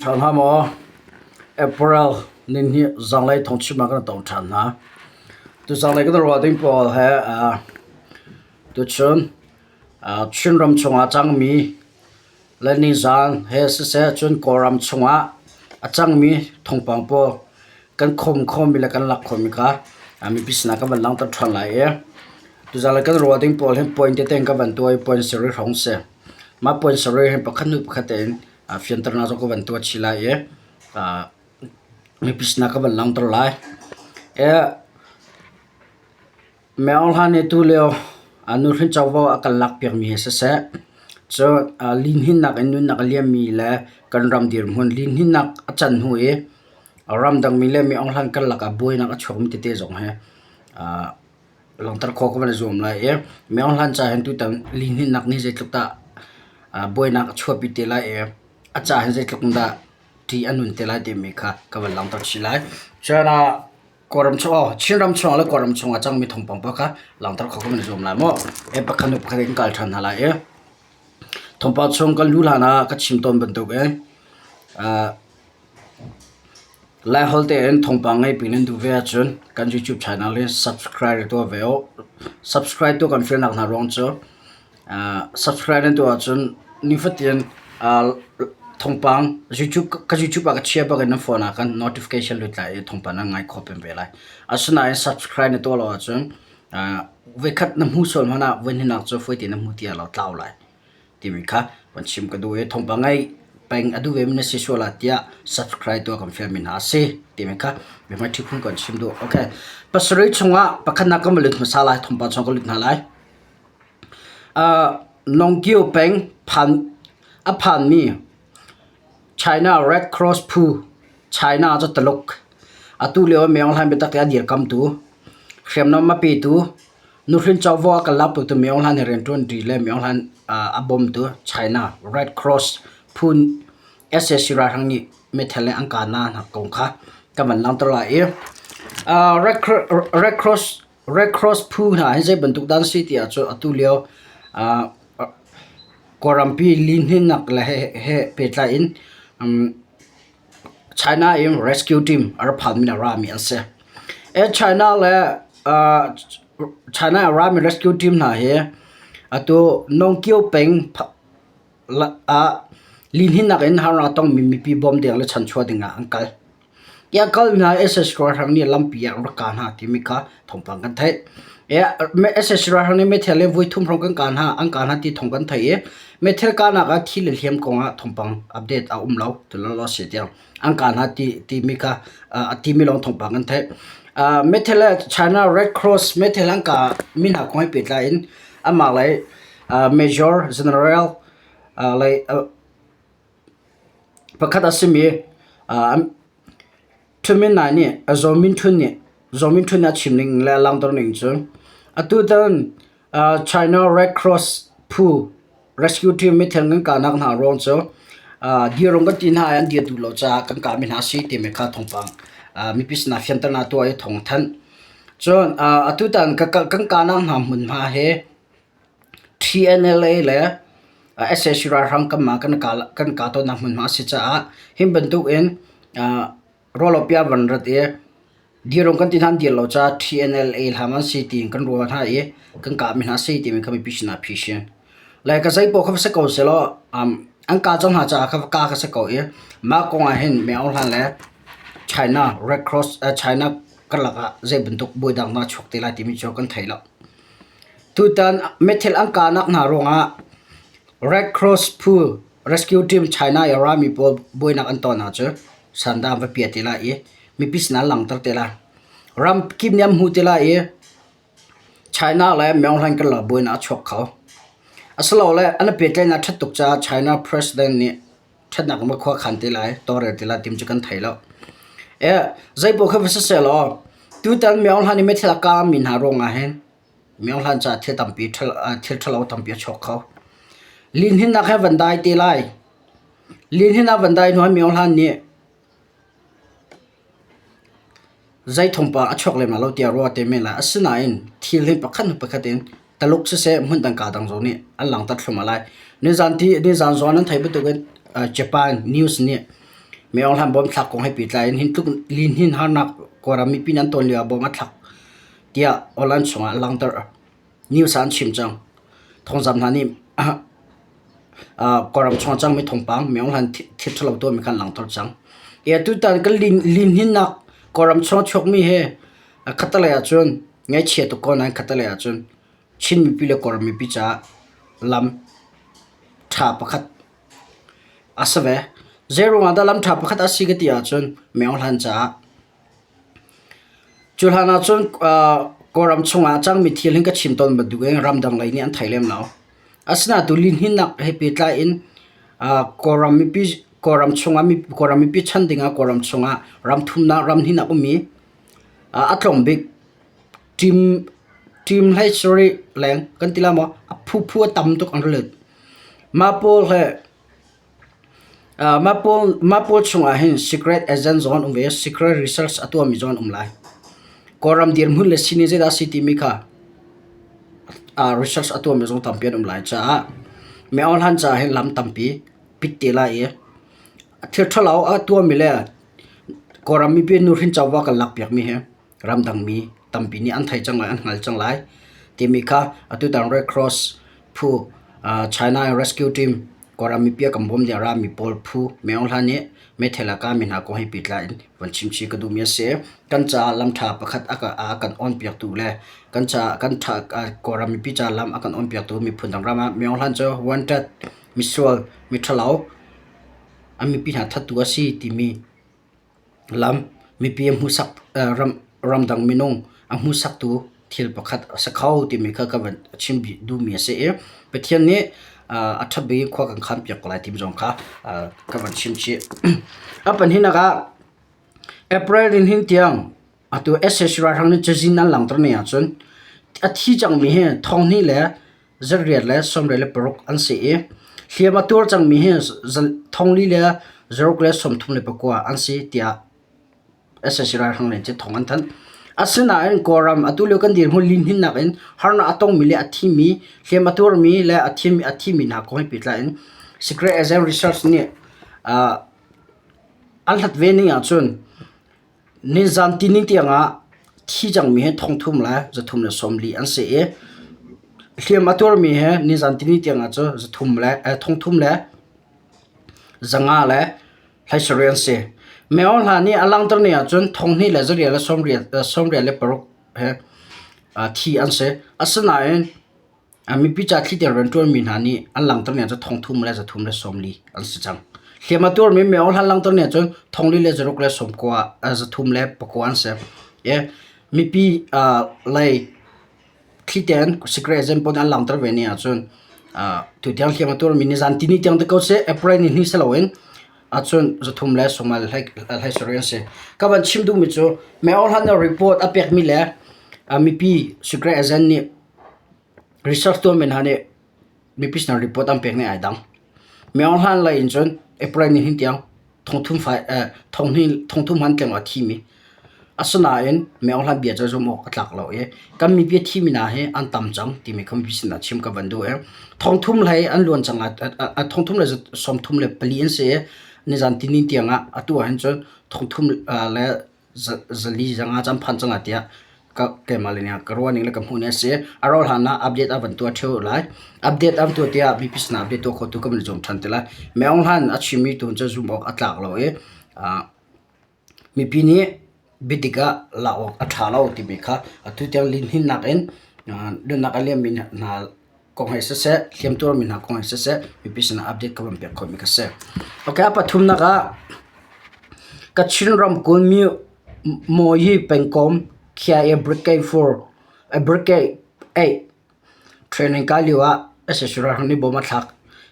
Ṭha hna maw? April nihnih zanglei thawngchim ah kan tong ṭhan hna. Tu zanglei kan ruah ding pawl he tuchun Chinram chungah cangmi le nizaan he siseh cun Kawlram chungah a cangmi thawngpang pawl kan khawm khawhmi le kan lak khawhmi kha mipi sinah kan van langhter ṭhan lai i tuzanlei kan ruah ding pawl hi point tete in kan van tuah i point sarih hrawng a si. Mah point sarih hi pakhat hnu pakhat tein fianternak zong ka van tuah chih lai i mipi sinah ka van langhter lai. Myo Hlan nih tulio nuhrin covo a kan lakpiakmi hi siseh, cun lihninnak in nunnak a liammi le kan ram dirhmun lihninnak a can hnu i ramdangmi le Myo Hlan karlak ah buainak a chuakmi tete zong hi langhter khawh ka van i zuam lai i Myo Hlan ca hin tutan lihninnak nih zeitluk dah buainak a chuahpi te lai i a ca hin zeitluk in dah ṭih a nun te lai timi kha ka van langhter chih lai. Cun Kawlram chung aw Chinram chung le Kawlram chung ah cangmi thawngpang pawl kha langhter kho kan i zuam lai maw? E pakhat hnu pakhat in kal ṭhan hna lai i thawngpang chung kan luh hlan ah ka chim tawn bantuk in Laiholh tein thawngpang ngeipi nan duh ve ahcun kan YouTube channel hi subscribe tuah ve u. Subscribe tuah kan fialnak hna ruang cu Subscribe nan tuah ahcun nifatin thawngpang YouTube ka YouTube ah ka chia bak in nan phone ah khan notification lut lai i thawngpang nan ngai khawh peng ve lai. Asinain subscribe na tuah lo ahcun voikhat na hmu sual hmanh ah voihnihnak cu fawi tein na hmu ti lo tlau lai timi kha van chim ka duh i thawngpang ngai peng a duh ve mi na si sual ah tiah subscribe tuah kan fialmi hna a si timi kha biahmai ṭhi phun kan chim duh. Okay. Pasarih chungah pakhatnak kan va lut hmasa lai thawngpang chung ka lut hna lai. Nongkio peng a phanmi China Red Cross phu China cu Taluk atu lio ah Myo Hlan biatak i a dirkamtu, hriamnam a petu, nuhrin covo a kan lakpiaktu Myo Hlan he rianṭuanṭi le Myo Hlan a bawmtu China Red Cross phu sac ralhrang nih meithal in an kah hna kong kha kan van langhter lai i Red Cross Red Cross phu hna hi zei bantuk dah an si ti ahcun atu lio Kawlrampi lihninnak le he pehtlai in China in rescue team a ra phanmi le a rami an si. China le China a rami rescue team hna hi atu Nongkio peng ah lihninnak in harnak a tongmi mipi bawm ding le chanchuah ding ah an kal. Tiah kal hna SS ralhrang nih lampi ah an rak kah hna timi kha thawngpang kan theih. SS ralhrang nih meithal in voithum hrawng kan kah hna, an kah hna ti thawng kan theih i meithal kahnak ah thi le hliam kong ah thawngpang update a um lo ti lo si tiang an kah hna ti timi kha a timi lawng thawngpang kan theih. Meithal le China Red Cross meithal an kah mi hna kong he pehtlai in amah lei Major General lei Pakhat a simi Ṭhumin Nai nih Zaw Min Htun nih Zaw Min Htun nih a chim ning le a langhter ning cu atutan China Red Cross phu rescue team meithal kan kahnak hna ruang cu dirung kan ti hna i an dir duh lo caah kan kahmi hna a si timi kha thawngpang mipi sinah fianternak tuah i thawng a thanh. Cun atutan kan kahnak hna hmunhma hi TNLA le sac ralhrang kanmah kan kah tawnnak hmunhma a si caah hi bantuk in rualawpi ah van rat i dirung kan ti hna an dir lo caah TNLA hlam an si tiin kan ruah hna i kan kahmi hna a si timi kha mipi sinah phisin. Le ka zeipaoh kha va si ko sehlaw an kah cang hna caah kha va kah kha si ko i mah kong ah hin Myo Hlan le China Red Cross China karlak ah zei bantuk buaidang dah a chuak te lai timi cu kan thei lo. Tutan meithal an kahnak hna ruangah Red Cross phu rescue team China i a rami pawl buainak an ton ahcun sandah an va piah te lai i mipi sinah an langhter te lai. Ram kip nih an hmuh te lai i China le Myanmar karlak buainak a chuak kho. Asilole an i pehtlaihnak a ṭhat tuk caah China president nih ṭhatnak in va khua khan te lai, tawlrel te lai tim cu kan thei lo. Zeipaoh kha va sisehlaw tutan Myo Hlan i meithal a kaami hna ruangah hin Myo Hlan caah thil tampi thil ṭhalo tampi a chuak kho. Lihninnak he van dai te lai. Lihninnak van dai hnu ah Myo Hlan nih Zei thawngpang a chuak lem lai lo tiah ruah te men lai. Asinain thil hi pakhat hnu pakhat in Taluk siseh hmundang kaa dang zong nih an langhter thluahmah lai. Nizan ti nizan zawn an theih bantukin Japan news nih. Min Aung Hlaing bom thlak kong he pehtlai in hin tluk lihnin harnak Kawlram mipi nih an ton lio ah bom a thlak tiah online chungah a langhter. News ah an chim cang. Thawngzamh hna nih Kawlram chung a cangmi thawngpang Min Aung Hlaing thil ṭhalo tuahmi kha an langhter cang. I atutan kan lihninnak Kawlram chung a chuakmi hi khattelei ahcun ngaihchia tuk ko nain khattelei ahcun Chin mipi le Kawlram mipi caah lam ṭha pakhat a si ve. Zeiruang ah dah lam ṭha pakhat a si ka ti ahcun Min Aung Hlaing caah Cu hlan ahcun Kawlram chungah a cangmi thil hin ka chim tawn bantukin ramdang lei nih an thei lem lo. Asinain tu lihninnak he pehtlai in Kawlram mipi Kawlram chungah Kawlram mipi chan dingah Kawlram chungah ram thumnak ram hnihnak ummi a tlawm bik ṭim ṭim hlei sarih leng kan ti lai maw a phuphu a tam tuk an ra lut. Mah pawl he Mah pawl chungah hin secret agent zong an um ve i secret research a tuahmi zong an um lai. Kawlram dirhmun le sining zeidah a si timi kha research a tuahmi zong tampi an um lai caah Min Aung Hlaing caah hin lam tampi pit te lai i thil ṭhalo a tuahmi le Kawlram mipi nuhrin covo a kan lakpiakmi hi ramdangmi tampi nih an thei cang lai, an hngal cang lai timi kha atutan Red Cross phu China Rescue Team Kawlram mipi a kan bawm ding a rami pawl phu Min Aung Hlaing nih meithal a kami hna kong he pehtlai in von chimchih ka duhmi a si. Kan caah lam ṭha pakhat a kan awnpiaktu le kan caah kan ṭha Kawlram mipi caah lam a kan awnpiaktu miphun dang ram ah Min Aung Hlaing cu wanted misual miṭhalo a mipi hna thattu a si timi Lam mipi a hmuhsak ramdang minung a hmuhsaktu thil pakhat a si kho timi kha ka van chim duhmi a si i Pathian nih a ṭha bik in khua kan khanpiak ko lai timi zong kha ka van chim chih. A pahnihnak ah April in hin tiang atu sac ralhrang nih cazin an langhter ni ahcun a thi cangmi hi thonghnih le 8 le 26 an si i hliam a tuar cangmi hi thongli le zaruk le 34 an si tiah sac ralhrang lei cu thawng an thanh. Asinain Kawlram atu lio kan dirhmun lihninnak in harnak a tongmi le a thimi hliam a tuarmi le a thimi hna kong he pehtlai in Secret Agent Research nih an hlat ve ning ahcun Nizan tihni tiangah thi cangmi hi thongthum le 340 an si i hliam a tuarmi hi nizan tihni tiangah cu zathum le thongthum le 500 le 17 an si. Myo hna nih a langhter ni ahcun thonghnih le 8 le 96 he thi an si. Asinain Mipi ca thli rianṭuanmi hna nih an langhter ning cu thongthum le 340 an si cang. Hliam a tuarmi myo hlan langhter ning cun thongli le zaruk le sawmkua 309 an si. Mipi lei thli tein secret agent pawl nih an langhter ve ning ahcun tutiang hliam a tuarmi nizan tini tiang te ko seh April ni hnih si loin ahcun 300 le 27 an si. Ka van chim duhmi cu myo hlan report a pekmi le mipi secret agent nih Research tuahmi hna nih mipi sinah report an pek ning ai dang. Myo hlan lei in cun April ni hin tiang thongthum fai thongthum han tleng a thimi. Asinain Myo hlan bia cu zumh awk a tlak lo i kan mipi a thimi hna hi an tam cang timi kha mipi sinah chim ka van duh i thongthum hlei an luan cang lai thongthum le 34 an si i nizan tinin tiang ah atu ah hin cun thongthum le zali zanga cam phan cang tiah ka keimah le nih ka ruah ning le ka hmuh ning a si. A rauh hlan ah update a van tuah ṭheo lai. Update an tuah tiah mipi sinah update tuah khotu kan van i zuam ṭhan te lai. Maung Hlan a chimmi tu cu zumh awk a tlak lo i mipi nih biadik ah lak awk a ṭha lo timi kha atu tiang lihninnak in nunnak a liammi hna kong he siseh, hliamtuarmi hna kong he siseh, mipi sinah update ka van pek khawhmi ka si. Okay, a pathumnak ah Kachin ramkulh Myoyi pengkomh KIA Brigade 4 Brigade 8 training kai lio ah sac ralhrang nih bom a thlak.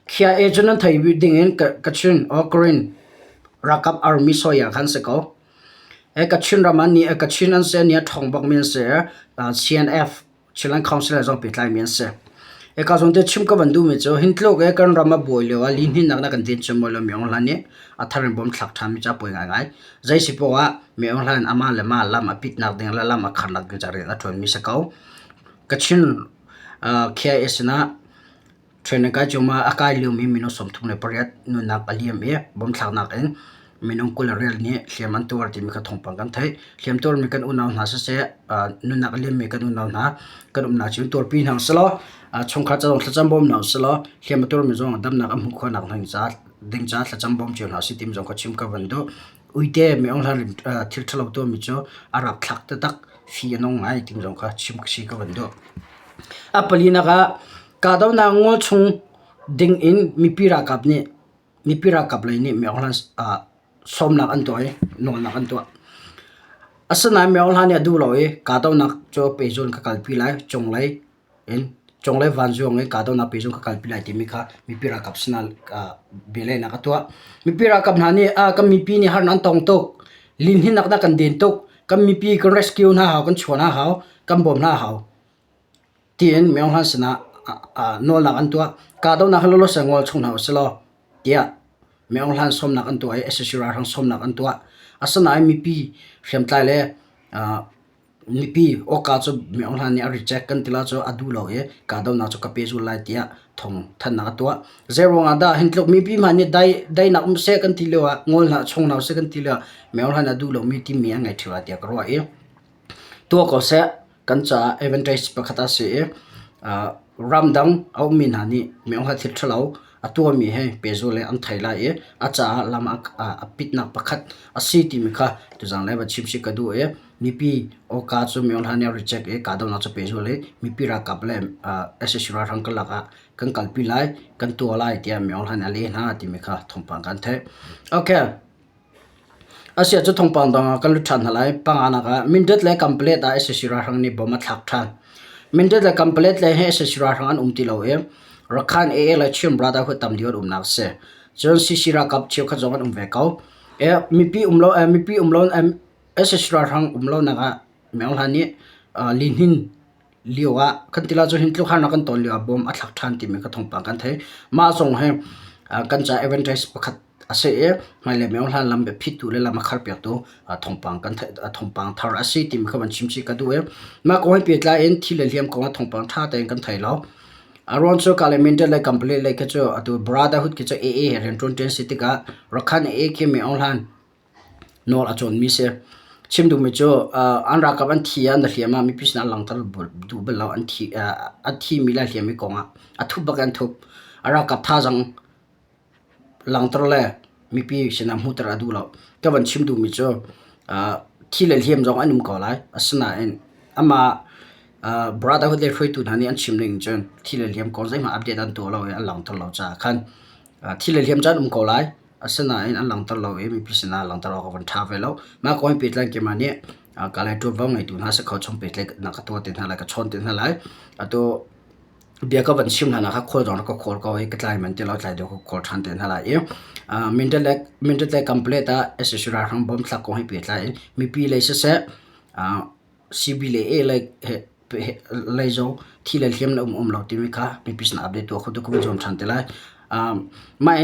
KIA cu nan thei bik ding in Kachin or Karen ralkap army sawia khan si ko. Kachin ram an nih Kachin an si nih a ṭhawng bakmi an si. CNF Chinland Council he zong pehtlaimi an si. Eka zawn te chim ka van duhmi cu hin tluk i kan ram a buai lio ah lihninnak na kan din cu maw lo Myo Hlan nih a thar in bom thlak ṭhanmi cu a poi ngaingai. Zei si poah ah Myo Hlan amah le mah lam a pitnak ding le lam a kharnak ding ca rian a ṭuanmi si ko. Kachin KIA sinah training kai cuahmah a kai liomi mino 38 nunnak a liam i bomthlaknak in. Minung 20 le rial nih hliam an tuar timi kha thawngpang kan theih. Hliam tuarmi kan unau hna siseh, nunnak a liammi kan unau hna kan umnak cio in tuarpi hna usilaw, chungkhar ca zong thlacam bawm hna usilaw, hliam a tuarmi zong damnak an hmuh khawhnak ding caah thlacam bawm cio hna usih timi zong kha chim ka van duh. Uite mi Aung Hla thil ṭhalo tuahmi cu a rapthlak taktak fi a nung ngai timi zong kha chim si ka van duh. A palinak ah kahdohnak ngol chung ding in mipi ralkap nih mipi ralkap lei nih Mi Aung Hla sawmnak an tuah i nawlnak an tuah. Asinain Mi Aung Hla nih a duh lo i kahdohnak cu pehzul in ka kalpi lai, cunglei in cunglei vanzuang in kahdohnak pehzul ka kalpi lai timi kha mipi ralkap sinah bialehnak a tuah. Mipi ralkap hna nih kan mipi nih harnak an tong tuk, lihninnak dah kan den tuk, kan mipi kan rescue hna hau, kan chuah hna hau, kan bawm hna hau. Tiin Mi Aung Hlaing sinah nawlnak an tuah. Kahdohnak hi lawlaw seh ngol chung hna usilaw tiah Mi Aung Hlaing sawmnak an tuah i sac ralhrang sawmnak an tuah. Asinain mipi hriamtlai le mipi awka cu Mi Aung Hlaing nih a reject kan ti lai cu a duh lo i kahdohnak cu ka pehzul lai tiah thawng thanhnak a tuah. Zeiruang ah dah hin tluk mipi hmanh nih daihnak um seh kan ti lio ah ngol hna chung hna usih kan ti lio ah Mi Aung Hlaing nih a duh lomi timi an ngei ṭheo lai tiah ka ruah i tuah ko seh. Kan caah advantage pakhat a si i ramdang a ummi hna nih mioha thil ṭhalo a tuahmi he pehzul in an thei lai i a caah lam a pitnak pakhat a si timi kha tuzaan lei va chim si ka duh i mipi awka cu mioha nih a reject i kahdohnak cu pehzul i mipi ralkap le sac ralhrang karlak ah kan kalpi lai, kan tuah lai tiah mioha nih a leh hna timi kha thawngpang kan theih. Okay. Asiah cu thawngpang dang ah kan lut ṭhan hna lai. Panganak ah Mindat le Kanpalet ah sac ralhrang nih bom a thlak ṭhan. Mindat le Kanpalet lei hi sac ralhrang an um ti lo i Rakhine AA le Chin Brotherhood tam deuh an umnak a si. Cun CC ralkap cheukhat zong an um ve ko. Mipi um lo mipi um lo sac ralhrang um lonak ah Myo Hla nih lihnin lio ah kan ti lai cu hin tluk harnak kan ton lio ah bom a thlak ṭhan timi ka thawngpang kan thei. Mah zong hi kan ca advantage pakhat a si i hmailei meo hlan lam phittu le lam a kharpiaktu thawngpang kan theih thawngpang thar a si timi kha van chim chih ka duh i mah kong he pehtlai in thi le hliam kong ah thawngpang ṭha tein kan thei lo. A ruang cu Kalaymyo le Kanpalet lei khi cu atu Brotherhood khi cu AA he rianṭuan ṭi an si tikah Rakhine AA khi meo hlan nawl a cawnmi si. Chim duhmi cu an ralkap an thi ah na hliam ah mipi sinah an langhter duh bal lo. An thi a thimi le a hliammi kong ah a thup bak in an thup. A ralkap thazaang langhter le mipi sinah hmuhter a duh lo. Ka van chim duhmi cu thi le hliam zong an um ko lai. Asinain amah Brotherhood le hruaitu hna nih an chim ning cun thi le hliam kong zeihmanh update an tuah lo i an langhter lo caah khan thi le hliam cu an um ko lai. Asinain an langhter lo i mipi sinah langhter awk a van ṭha ve lo. Mah kong he pehtlai keimah nih kalay ṭuanvo ngeitu hna si kho chung pehtlaihnak ka tuah te hna lai, ka chawn te hna lai. Atu bia ka van chim hlan ah kha khawl zong rak ka khawl ko i ka tlai manh ti lo, tlai deuh ka khawl ṭhan te hna lai i Mindat le Kanpalet ah sac ralhrang bom thlak kong he pehtlai in mipi lei siseh CB le A lei lei zong thi le hliam le um um lo timi kha mipi sinah update tuah kho tu ka van zuam ṭhan te lai. Mah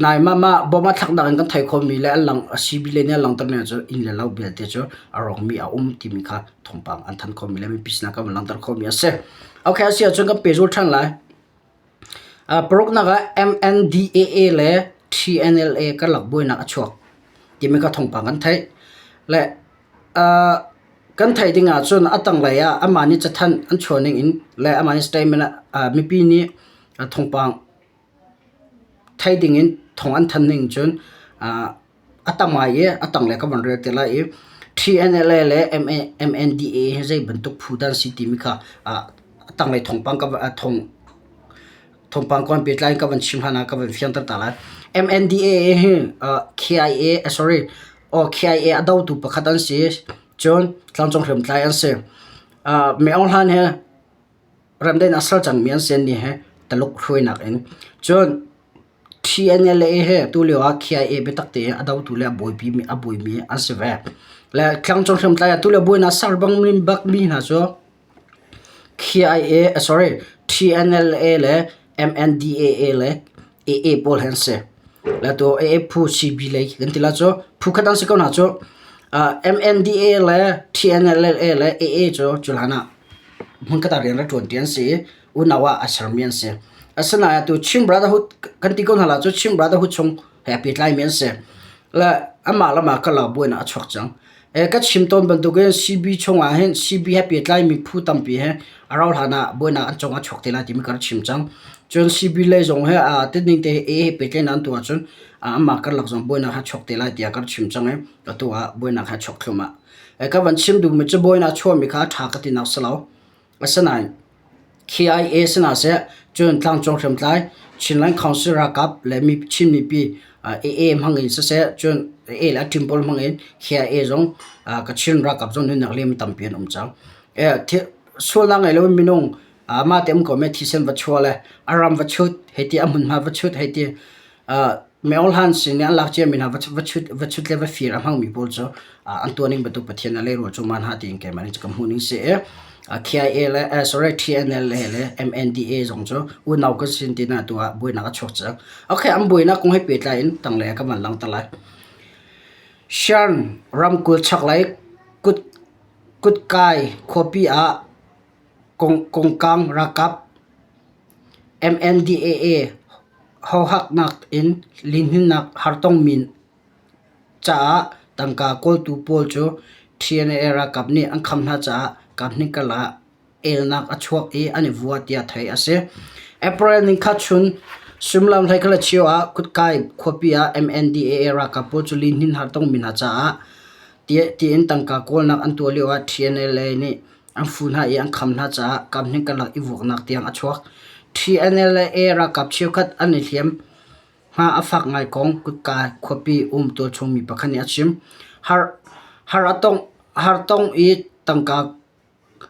nai mah mah bom a thlaknak in kan theih khawhmi le an lang CB lei nih an langhtermi cu inn le lo vialte cu a rawkmi a um timi kha thawngpang an thanh khawhmi le mipi sinah kan van langhter khawhmi a si. Okay, a si ahcun kan pehzul ṭhan lai. Paruknak ah MNDAA le TNLA karlak buainak a chuak timi kha thawngpang kan theih. Le kan theih ding ahcun a tanglei ah amah nih cathanh an chuah ning in le amah nih statement ah mipi nih thawngpang theih ding in thawng an thanh ning cun a tam ngai i a tanglei ka van rel te lai i TNLA le MNDAA hi zei bantuk phu dah an si timi kha a tanglei thawngpang ka thawng thawngpang kong pehtlai in ka van chim hlan ah ka van fianter ta lai. MNDAA hi KIA sorry aw KIA a dotu pakhat an si. Cun tlangcung hriamtlai an si. Mei Aung Hlaing he remdaih a ser cangmi an si an nih hi Taluk hruainak in. Cun TNLA he tulio ah KIA biatak tein a dotu le a buaipimi a buaimi an si ve. Le tlangcung hriamtlai ah tulio buainak ser bang bakmi hna cu KIA sorry TNLA le MNDAA le AA pawl hi an si. Le tu AA phu CB lei kan ti la cu phu khat an si ko hna cu MNDA le TNLA le AA cu cu hlan ah hmunkhat ah rian rak ṭuanṭi an si i unau ah a sermi an si. Asinain atu Chin Brotherhood kan ti ko hna la cu Chin Brotherhood chung he a pehtlaimi an si. Le amah le amah karlak buainak a chuak cang. Ka chim tawn bantukin CB chungah hin CB he pehtlaimi phu tampi he a rauh hlan ah buainak an cung a chuak te lai timi ka rak chim cang. Cun CB lei zong he tinning te A he pehtlaihnak an tuah ahcun amah karlak zong buainak a chuak te lai tiah ka rak chim cang i atu ah buainak a chuak thluahmah. Ka van chim duhmi cu buainak a chuahmi kha a ṭha ka tinak si lo. Asinain KIA sinah seh cun tlangcung hriamtlai Chinland Council ralkap le Chin mipi AA hmang in siseh cun AA le a team pawl hmang in KIA zong Kachin ralkap zong nunnak liam tampi an um cang. Sualnak ngei loin minung mah te um ko me thisen va chuah le a ram va chut hei ti a hmunhma va chut hei ti Meo Hlan sin nih an lak ciami hna va chut va chut le va fir a hmangmi pawl cu an tuahning bantuk Pathian a leirawl cu man ha tiin keimah nih ka hmuh ning si i KIA le sorry TNLA le MNDA zong cu unau kan sin ti na tu ah buainak a chuak cang. Okay, an buainak kong he pehtlai in tanglei ah ka van langhter lai. Shan ramkulh chaklei kut kutkai khuapi ah kongkang ralkap MNDAA hohaknak in lihninnak hartongmi caah tangka kawltu pawl cu TNA ralkap nih an kham hna caah kaphnih karlak ah elnak a chuak i an i vua tiah theih a si. April nikhat chun suimilam 12 ah Kutkai khuapi ah MNDAA ralkap pawl cu lihnin hartongmi hna caah tiin tangka kawlnak an tuah lioah TNLA nih An fuh hna i an kham hna caah kaphnih karlak i vuaknak tiang a chuak. TNLA ralkap cheukhat an i hliam. Hma a fak ngai kong kutka khuapi um tualchung mi pakhat nih a chim. Har, har a tong, har tong i tangka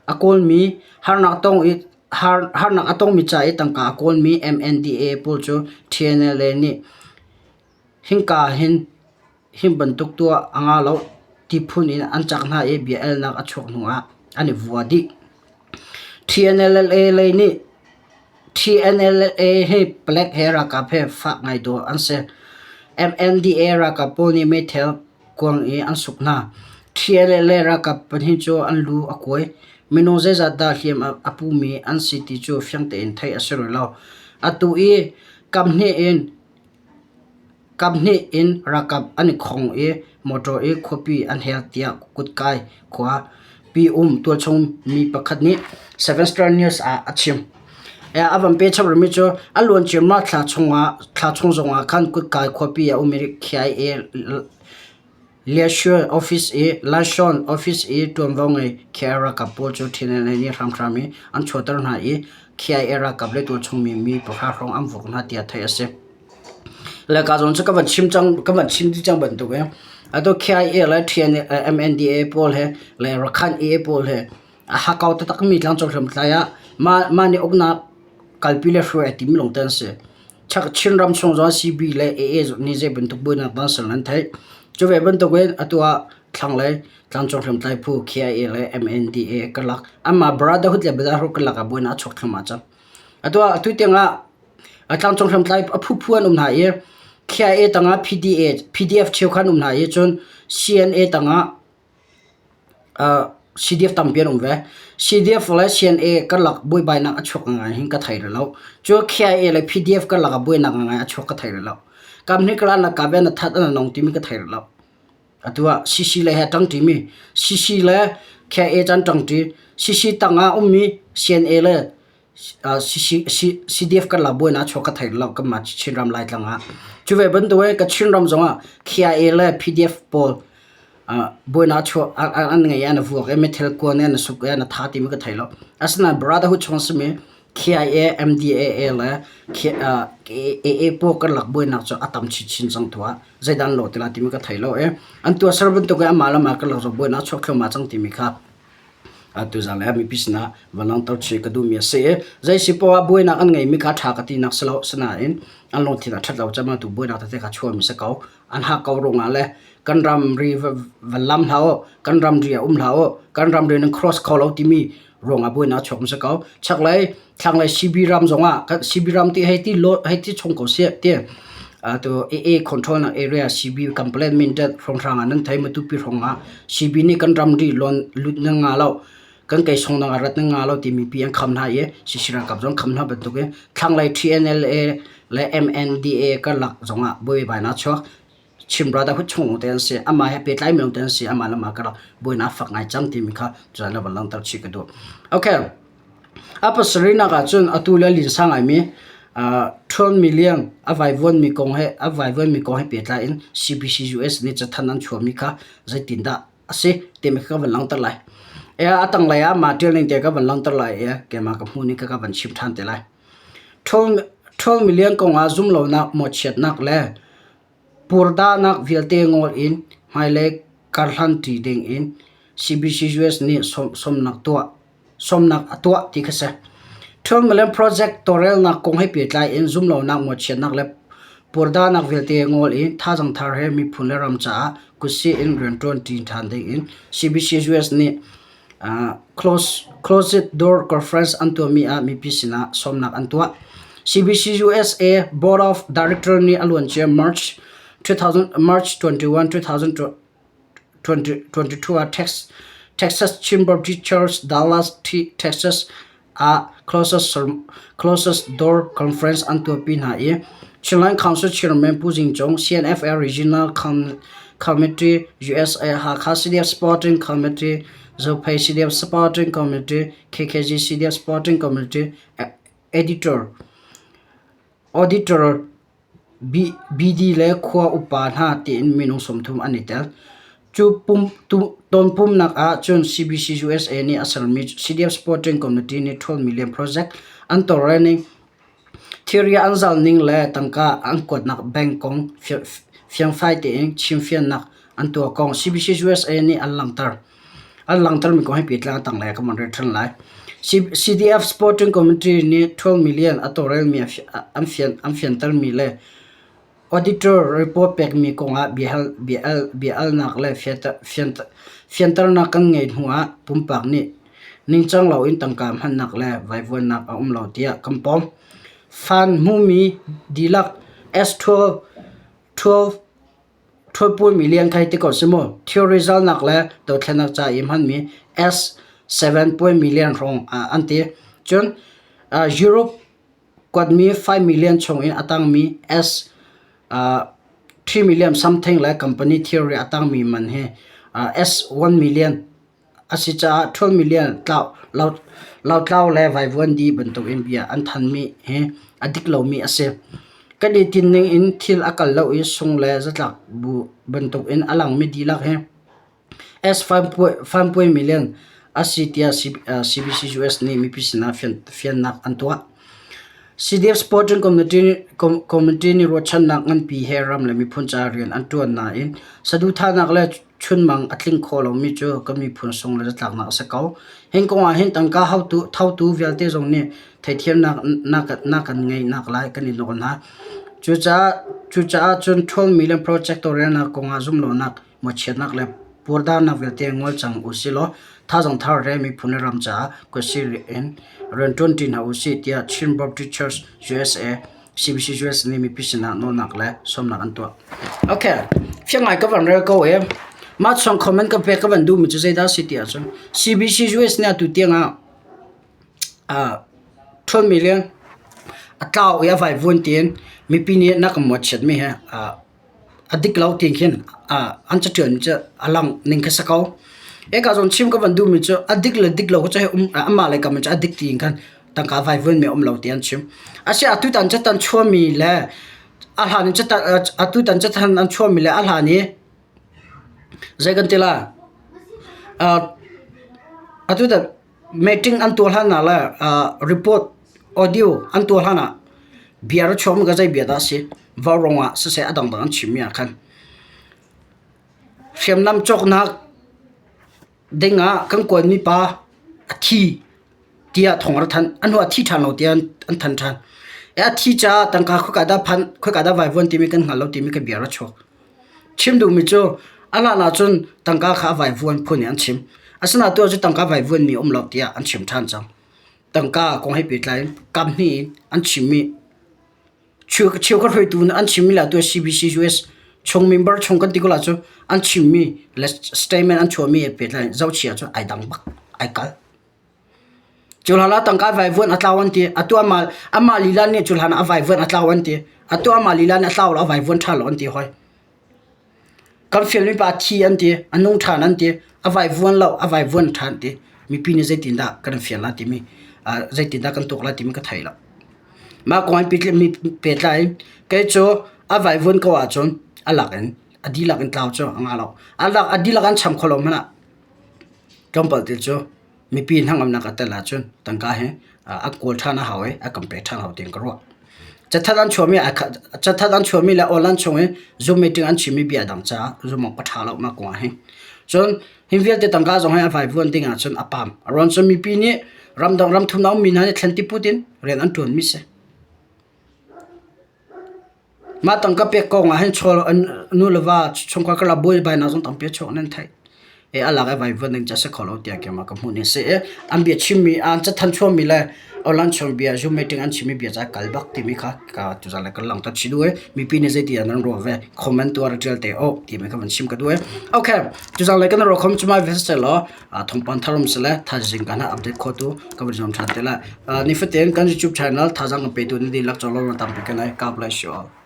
a kawlmi, harnak tong i har, harnak a tongmi ca i tangka a kawlmi MNDAA pawl cu TNLA nih hinka hin Hi bantuk tuah a nga lo ti phun in an cak hna i bia elnak a chuak hnu ah an i vua dih. TNLA lei nih TNLA hi palek he ralkap he fak ngai dawh an si. MNDA ralkap pawl nih meithal kuang i an suk hna. TNLA ralkap pahnih cu an lu a kuai. Minung zeizat dah hliam a pumi an si ti cu fiang tein theih a si rih lo. Atu i kamhnih in Kaphnih in ralkap an i khong i motor i khuapi an hel tiah Kutkai khua pi um tualchung mi pakhat nih Seven Star News ah a chim. A van pe chap rihmi cu a luancia March thla chungah thla chung zongah khan Kutkai khuapi ah ummi KIA Liaison Office i Liaison Office i ṭuanvo ngei KIA ralkap pawl cu TNLA nih hramhram in an chuahter hna i KIA ralkap le tualchung mi mi pahra hrawng an vuak hna tiah theih a si. Le ka zawn cu ka van chim cang ka van chim dih cang bantuk in atu KIA le TNA MNDA pawl he le Rakhine AA pawl he a hakau taktak mi tlangcung hriamtlai ah mah mah nih uknak kalpi le hruai a tim lawng te an si. Chinram chung zong CB le AA nih zei bantuk buainak dang sal nan theih. Cu ve bantuk in atu ah thlanglei tlangcung hriamtlai phu KIA le MNDA karlak anmah Brotherhood le Brotherhood karlak ah buainak a chuak thluahmah cang. Atu ah atu tiang ah tlangcung hriamtlai a phuphu an um hna i KIA tangah PDA PDF cheukhat an um hna i cun CNA tangah CDF tampi an um ve. CDF le CNA karlak buaibainak a chuak ngai hin ka thei rih lo. Cu KIA le PDF karlak ah buainak ngai a chuak ka thei rih lo. Kam hnih karlak na kap i na that na nong timi ka thei rih lo. Atu ah CC le he ṭangṭi mi CC le KIA cu an ṭangṭi. CC tangah ummi CNA le CDF karlak buainak a chuak ka thei lo kanmah Chinram Laitlang ah. Cu ve bantuk in ka Chinram zongah KIA le PDF pawl buainak chuah an ngei i an i vuak i meithal kuan in an i suk i an i tha timi ka thei lo. Asinain Brotherhood chung a simi KIA, MDAA le AA pawl karlak buainak cu a tam chinchin cang tu ah zeidah an lawh ti lai timi ka thei lo i an tuahser bantuk in amah le amah karlak zong buainak a chuak thluahmah cang timi kha Tuzaan le mipi sinah va langhter chih ka duhmi a si i zei si poah buainak an ngeimi kha ṭha ka tinak si lo. Sinain an lungthin a ṭhat lo caah tu buainak tete kha chuahmi si ko. An hak ko ruangah le kan ramri va lam hlah u, kan ramri ah um hlah u, kan ramri nan cross kho lo timi ruangah buainak a chuakmi si ko. Chaklei thlanglei CB ram zongah CB ram ti hei ti hei ti chung ko seh ti atu AA control nak area CB complaint mindat hrawnghrang ah nan thei Matupi hrawng ah CB nih kan ramri lon lut na nga lo kan kei song nang rat na nga lo timi pi an kham hna i CC ralkap zong kham hna bantuk in thlanglei TNLA le MNDA karlak zongah buaibai na chuak. Chin Brotherhood chung te an si. Amah he pehtlai mi te an si. Amah le mah karlak buainak fak ngai cang timi kha cun na van langhter chih ka duh. Okay. A pasarihnak ahcun atu le linsa ngaimi 12 million a vaivuanmi kong he a vaivuanmi kong he pehtlai in CBC US nih cathanh an chuahmi kha zeitindah a si timi kha ka van langhter lai. E a tanglei ah mah ṭial ning te ka van langhter lai i keimah ka hmuh ning kha ka van chim ṭhan te lai. 12 million kong ah zumlonak, mawhchiatnak le purdanak vialte ngol in hmailei karhlan ṭi ding in CBC US nih sawmnak tuah sawmnak a tuah ti kha si. 12 Million Project tawlrelnak kong he pehtlai in zumlonak, mawhchiatnak le purdanak vialte ngol in thazaang thar he miphun le ram caah kutsih in rianṭuan ṭi ṭhan ding in CBC US nih close, closed door conference an tuahmi ah mipi sinah sawmnak an tuah. CBC USA Board of Director nih a luancia March 2000, March 21, 2020 2022 ah Texas Chamber Teachers Dallas, Texas ah Closest Door Conference an tuahpi hna i Chinland Council Chairman Pu Zing Cung, CNFA Regional Committee, USA Hakha CDF Supporting Committee, Zophei CDF Supporting Committee, KKG CDF Supporting Committee, Editor, Auditor BD le khua upa hna tiin minung 30 an i tel. Cu tonpumnak ah cun CBC USA nih a sermi CDF Supporting Committee nih 12 million project an tawlrel ning, thilri an zal ning le tangka an kuatnak bank kong fiangfai tein chimfiannak an tuah kong CBC USA nih an langhter. An langhtermi kong hi pitlang a tanglei ah ka van rel ṭhan lai. CDF Supporting Committee nih 12 million a tawlrelmi an fiantermi le auditor report pekmi kongah bia-alnak le fianternak kan ngeih hnuah pumpak nih ningcang loin tangka hmannak le vaivuanhnak a um lo tiah kan pom. Fund hmuhmi dihlak S12 12 Ṭhutpumi lian kha hi ti ko si mu. Thilri zalnak le dothlennak ca i hmanmi S7 million hrawng an ti. Cun Europe kuatmi 5 million chung in a tangmi S 3 million something le company thilri a tangmi man hi S1 million A si caah 12 million lotlau le vaivuan dih bantukin bia an thanmi hi a dik lomi a si. Kan i tinhning in thil a kal lo i sung le zatlak bu bantukin a langmi dihlak hi S5 million a si tiah CBC US nih mipi sinah fiannak an tuah. CDF Supporting Committee nih ruahchannak nganpi he ram le miphun caah rian an ṭuan nain saduhthahnak le chunmang a tling kho lomi cu kan miphun sung le zatlaknak a si ko. Hin kong ah hin tangka hautu, thotu vialte zong nih theithiamnak na kan ngeihnak lai kan i nawl hna. Cucaah, cucaah cun 12 million project tawlrelnak kong ah zumlonak, mawhchiatnak le purdarnak vialte ngol cang usih law thazaang thar re miphun le ram caah khuasih in rianṭuan ṭi hna usih tiah Chin Baptist Church USA CBC US nih mipi sinah nawlnak le sawmnak an tuah. Okay, fiang ngai ka van rel ko e. Mah chung comment ka pek ka van duhmi cu zeidah si ti ahcun CBC US nih atu tiang ah uh, 12 million a tlau i a vaivuan tiin mipi nih na kan mawhchiatmi he uh, a dik lo ti khin an caṭial cu a lang ning kha si ko. Eka zawn chim ka van duhmi cu a dik le dik lo cu hei um amah le kam cu a dik tiin khan tangka vaivuan mi a um lo ti an chim. Asiah atutan catan chuahmi le a hlan in catan atutan catan an chuahmi le a hlan i zei kan ti la atutan Meeting an tuah hlan ah le report audio an tuah hlan ah bia ra chuakmi kha zei bia dah a si? Vaurawng ah siseh a dangdang an chimmi ah khan hriamnam cawknak ding ah kan kuanmi pa a thi tiah thawng a ra thanh. A hnu ah a thi ṭhan lo tiah an thanh ṭhan. A thi caah tangka khoika dah phanh, khoika dah vaivuan timi kan hngal lo timi kha bia ra chuak. Chim duhmi cu a hlan ahcun tangka kha a vaivuan phun in an chim. Asinain tu ahcun tangka vaivuanmi a um lo tiah an chim ṭhan cang. Tangka kong he pehtlai in kaphnih in an chimmi cheukhat hruaitu nih an chimmi le atu CBC US chung member chung kan ti ko lai cu an chimmi le statement an chuahmi he pehtlai in zohchia cu ai dang bak, ai kal. Cu hlan ah tangka vaivuan a tlau an ti. Atu amah, amah lila nih cu hlan ah a vaivuan a tlau an ti. Atu amah lila nih a tlau lo, a vaivuan ṭha lo an ti hoi. Kan fialmi pa thi an ti, a nung ṭhan an ti, a vaivuan lo, a vaivuan ṭhan ti. Mipi nih zeitindah kan fial lai timi, zeitindah kan tuak lai timi ka thei lo. Mah kong in pehtlai in kei cu a vaivuan ko ahcun a lak in a dihlak in tlau cu a ngah lo. A lak a dihlak an cham kho lo hmanh ah tlawmpal te cu mipi hnangamnak a tel ahcun tangka hi a kawl ṭhan a hau i a kan pek ṭhan hau tiin ka ruah. Cathanh an chuahmi ai khat cathanh an chuahmi le online chung i Zoom meeting an chimmi bia dang caah zumh awk a ṭha lo mah kong ah hin. Cun hi vialte tangka zong hi a vaivuan ding ahcun a pam. A ruang cu mipi nih ramdang ramthum a ummi hna nih thlen tiput in rian an ṭuanmi si. Mah tangka pek kong ah hin chawl nu le va chungkhar karlak buaibainak zong tampi a chuak nan theih. E a lak i vaivuan ding cu a si kho lo tiah keimah ka hmuh ning a si i an bia chimmi an cathanh chuahmi le online chung bia Zoom meeting an chimmi bia cu ai kal bak timi kha ka tuzaan le kan langhter chih duh i mipi nih zeiti dah nan ruah ve comment tuah ra ṭial te awk timi kha van chim ka duh i okay tuzaan le kan ruah khom cumai ve seh law thawngpang thar um sile thaizing kan update kho tu ka van zuam ṭhan te lai nifatin kan YouTube channel thazaang kan petu nan dihlak cawlawng tampi kan ai God bless you all.